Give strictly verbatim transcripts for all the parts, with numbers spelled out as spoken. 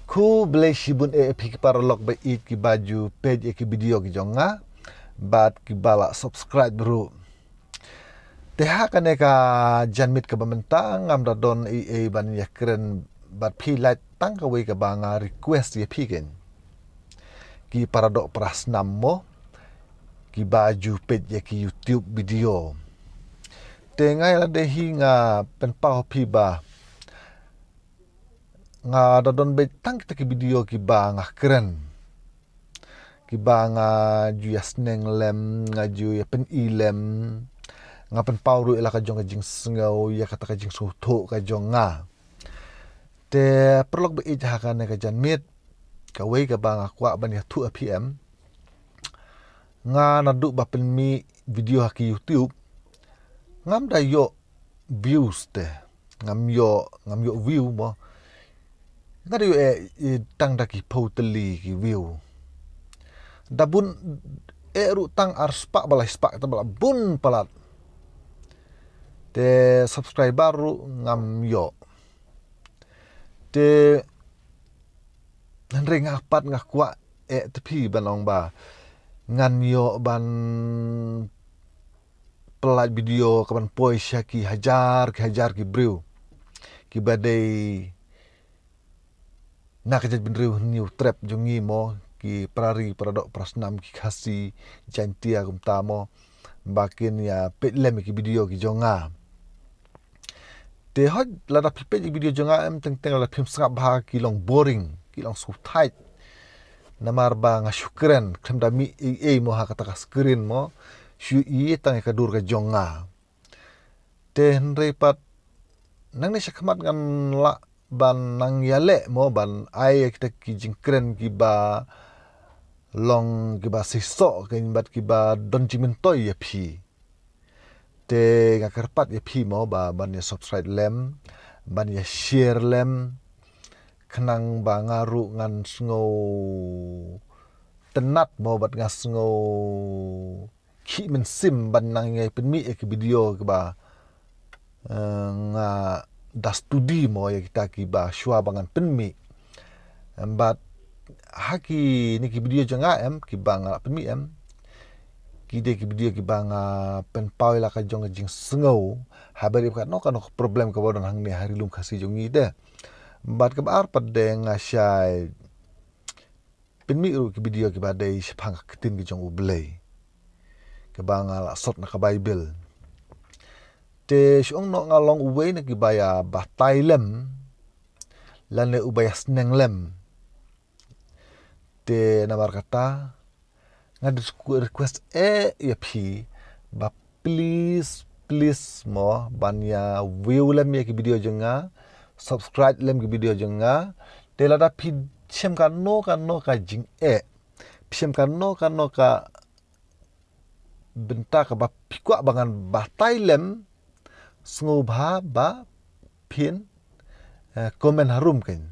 Khublei shibun eh ïa phi ki paralok ba ïeit kiba ju peit ïa ki video ki jong nga bad kiba la subscribe ruh. Te ha kane ka janmiet kaba mynta ngam da don ei ei ban ïakren bad phi, lait tang kawei kaba nga request ïa phi, keiñ ki paradoh parasnam mo, kiba ju peit ïa ki YouTube video. Te nga ïa lade hi nga pynpaw phi ba nga da don beit tang kita ki video kiba nga kren, kiba nga ju ïa sneng lem, nga ju ïa pyni lem, nga pynpaw ruh ïa la ka jong ka jingsngew, ïa kata ka jingsngewthuh ka jong nga. Te paralok ba ïeit, ha kane ka janmiet, kawei kaba nga kwah ban ïathuh ïa phi em, nga naduh ba pynmih video ha ki YouTube, ngam da ïoh views te. Ngam ïoh, ngam ïoh view mo. Nga da ïoh eh, eh, tang da ki phew tylli ki view. Da bun eh ruh tang ar spah ba lai spah, te ba la bun palat. Te subscriber ruh ngam ïoh. Te hynrei nga pat nga kwah eh te phi ban ong ba ngan ïoh ban pynlait video kaban poi sha ki hajar ki hajar ki briew kiba dei na ka jaitbynriew Hynñiewtrep jong ngi mo, ki para ri, para doh, para snam, ki Khasi, Jaintia kumta mo, ba kin ïa peit lem ïa ki video ki jong nga. Te hooid lada phi peit ïa ki video jong nga em, teng teng lada phim sngap bha ki long boring, ki long sngewthait. Namar ba nga shu kren, khlem da mih ei ei mo ha kata ka screen mo, shu ïohi tang ïa ka dur ka jong nga. Te hynrei pat nangne shakhmat ngan lah ban nang ïaleh mo, ban ai ïa kita ki jingkren kiba long kiba seisoh, keiñ bad kiba don jingmyntoi ïa phi. Te nga kyrpad ïa phi mo ba ban ïa subscribe lem, ban ïa share lem, khnang ba nga ruh ngan sngewtynnat mo bad nga sngewkhih mynsiem ban nang ïa pynmih ïa ki video kiba, eh, nga da studi mo ïa kita kiba shuwa ba ngan pynmih. Em, bad ha kine ki video jong nga em, kiba nga la pynmih em, ki dei ki video kiba nga pynpaw ïa la ka jong ka jingsngew, haba ïa kano kano ka problem kaba don hangne ha ri lum Khasi jong ngi te. Bad kaba ar pat de nga shait pynmih ruh ki video kiba dei shaphang ka ktien ka jong U Blei, kaba nga la sot na ka Baibl. Te shu ong noh nga long uwei na kiba ïa batai lem lane uba ïa sneng lem. Te namar kata nga da request eh ïa phi ba please, please mo, ban ïa view lem ïa ki video jong nga, subscribe lem ki video jong nga. Te lada phi shem kano kano ka jingeh, phi shem kano kano ka bynta kaba phi kwah ba ngan batai lem, sngewbha ba phin, eh, comment harum keiñ.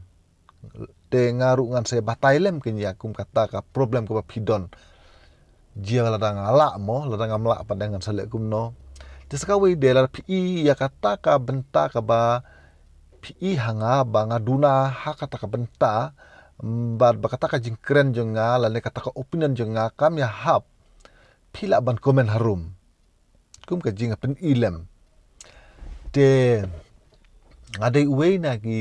Te nga ruh ngan sa batai lem keiñ ïa kum kata ka problem kaba phi don. Jia lada nga lah mo, lada ngam lah pat de ngan sa leh kumno. Te sa kawei de lada phi i ïa kata ka bynta kaba phi i ha nga ba nga duna ha kata ka bynta, mm, bad ba kata ka jingkren jong nga lane kata ka opinion jong nga kam ïa hap, phi lah ban comment harum kum ka jingpyni lem. Te nga dei uwei na ki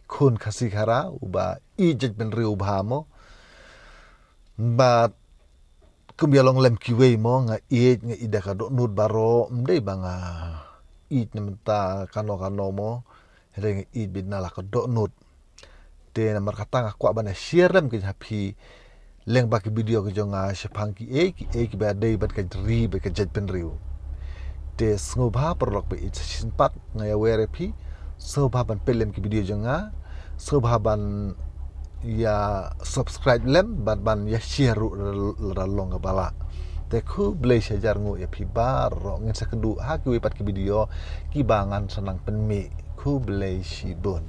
khun Khasi Khara uba ïeit jaitbynriew bha mo. Bad kum ïa long lem kiwei mo, nga ïeit, nga ïeit da ka dohnud baroh, ym dei ba nga ïeit na mynta kano kano mo. Hynrei nga ïeit beit na la ka dohnud. Te namar kata nga kwah ban ïa share lem keiñ ha phi lyngba ki video ki jong nga shaphang kiei kiei kiba dei bad ka ri bad ka jaitbynriew. Te sngewbha paralok ba ïeit, sa shisien pat nga ïa wer ïa phi, sngewbha ban peit lem ki video jong nga, sngewbha ban ïa subscribe lem bad ban ïa share ruh lada long kaba lah. Te khublei shihajar nguh ïa phi baroh, ngin sa kynduh ha kiwei pat ki video kiba ngan sa nang pynmih. Khublei shibun.